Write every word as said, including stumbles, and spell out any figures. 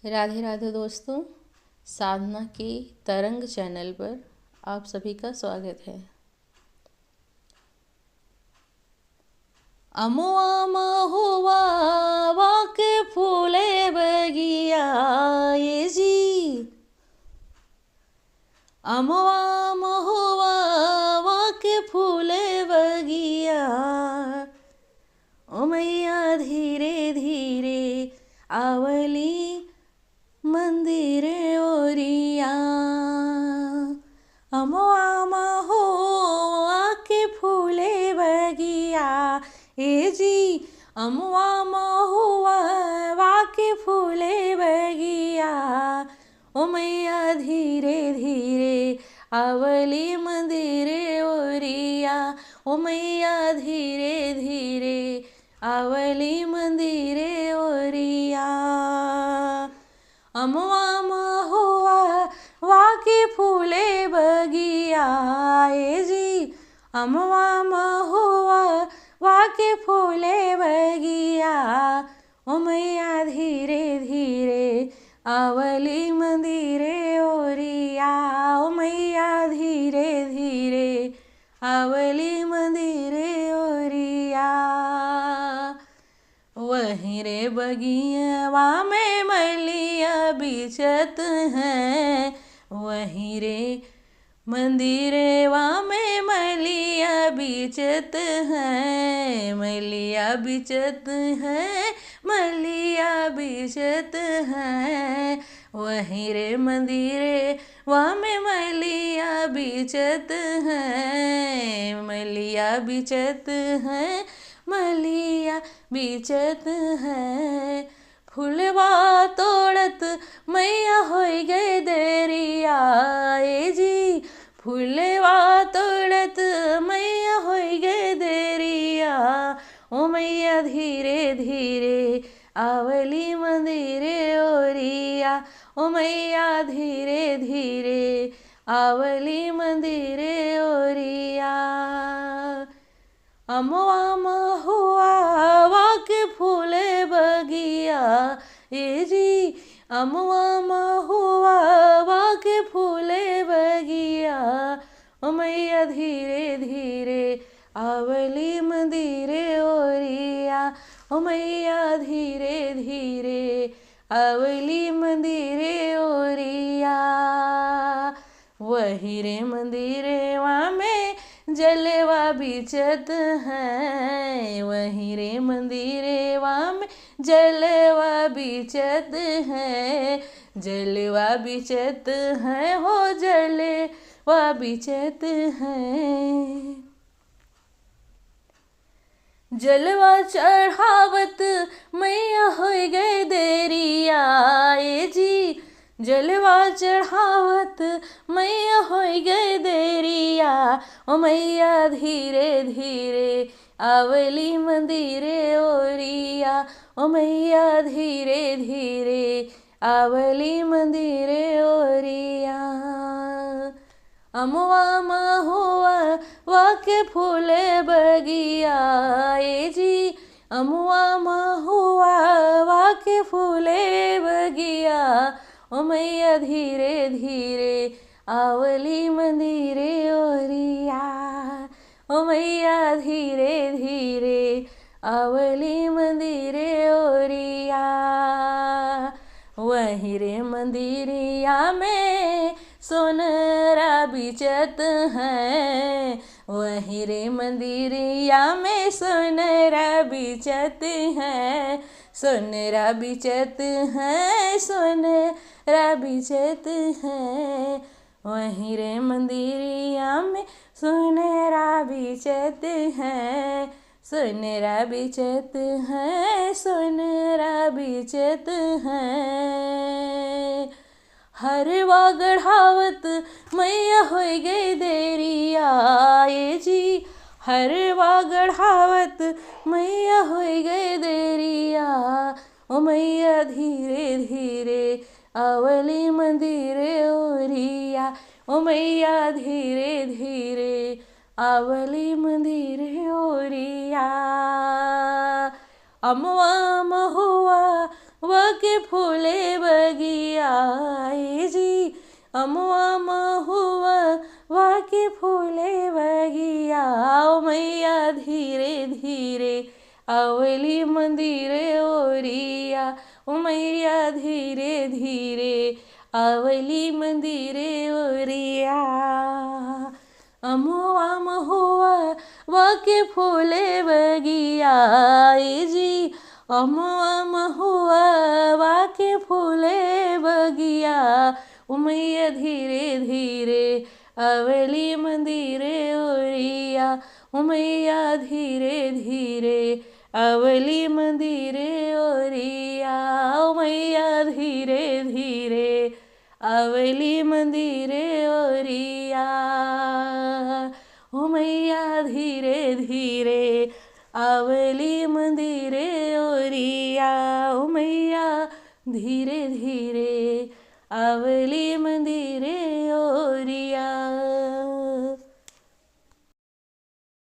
राधे राधे दोस्तों, साधना की तरंग चैनल पर आप सभी का स्वागत है। अमवा महुआ वा के फूले बगिया, ए जी। अमवा महुआ वा के फूले बगिया, ओ मैया धीरे धीरे आवली मंदिर ओरिया। अमवा महुआ के फूले बगिया, ए जी। अमवा महुआ वा के फूले बगिया, ओ मैया धीरे धीरे आवली मंदिर ओरिया, ओ मैया धीरे धीरे आवली मंदिर ओरिया। अमवा महुआ वा के फूले बगिया, ए जी। अमवा महुआ वा के फूले बगिया, ओ मैया धीरे धीरे आवली मंदिर ओरिया, ओ मैया धीरे धीरे आवली मंदिर ओरिया। वहीं रे बगियवा में मलिया बिचत है, वहीं रे मंदिरवा में मलिया बिचत है, मलिया बिचत है, मलिया बिचत है। वहीं रे मंदिरवा में मलिया बिचत है, मलिया बिचत है, मलिया बिचत है। फुलवा तोड़त मैया होई गए देरिया, ए जी। फुलवा तोड़त मैया होई गए देरिया, ओ मैया धीरे धीरे आवली मंदिर ओरिया, ओ मैया धीरे धीरे आवली मंदिर ओरिया। अमवा महुआ वा के फूले बगिया, ए जी। अमवा महुआ वा के फूले बगिया, ओ मैया धीरे धीरे आवली मंदिर ओरिया, ओ मैया धीरे धीरे आवली मंदिर ओरिया। वही रे मंदिरवा में जलवा बिचत है, वही रे मंदिरवा में जलवा बिचत है, जलवा बिचत है हो, जलवा बिचत है। जलवा चढ़ावत मैया होई गए देरिया, ए जी। जलवा चढ़ावत मैया होई गए देरिया, ओ मैया धीरे धीरे आवली मंदिर ओरिया, ओ मैया धीरे धीरे आवली मंदिर ओरिया। अमवा महुआ वा के फूले बगिया, ए जी। अमवा महुआ वा के फूले बगिया, ओ मैया धीरे धीरे आवली मंदिर ओरिया, ओ मैया धीरे धीरे आवली मंदिर ओरिया। वही रे मंदिरिया में सोनरा बिचत है, वही रे मंदिरिया में सोनरा बिचत है, सोनरा बिचत है, सोनरा बिचत है। वही रे मंदिरिया में सोनरा बिचत है, सोनरा बिचत है, सोनरा बिचत है। हरवा गढ़ावत मैया होई गई देरिया, ए जी। हरवा गढ़ावत मैया होई गई देरिया, ओ मैया धीरे धीरे आवली मंदिर ओरिया, ओ मैया धीरे धीरे आवली मंदिर ओरिया। अमवा महुआ वा के फूले बगिया, ए जी, अमवा महुआ, वा के फूले बगिया, ओ मैया धीरे धीरे अवली मंदिर ओरिया, ओ मैया धीरे धीरे अवली मंदिर ओरिया। अमवा महुआ वा के फूले बगिया, ए जी, अमवा महुआ वा के फूले बगिया, ओ मैया धीरे धीरे अवली मंदिर ओरिया, ओ मैया धीरे धीरे अवली मंदिर ओरिया, ओ मैया धीरे धीरे अवली मंदिर ओरिया, ओ मैया धीरे धीरे अवली मंदिर ओरिया, ओ मैया धीरे धीरे अवली मंदिर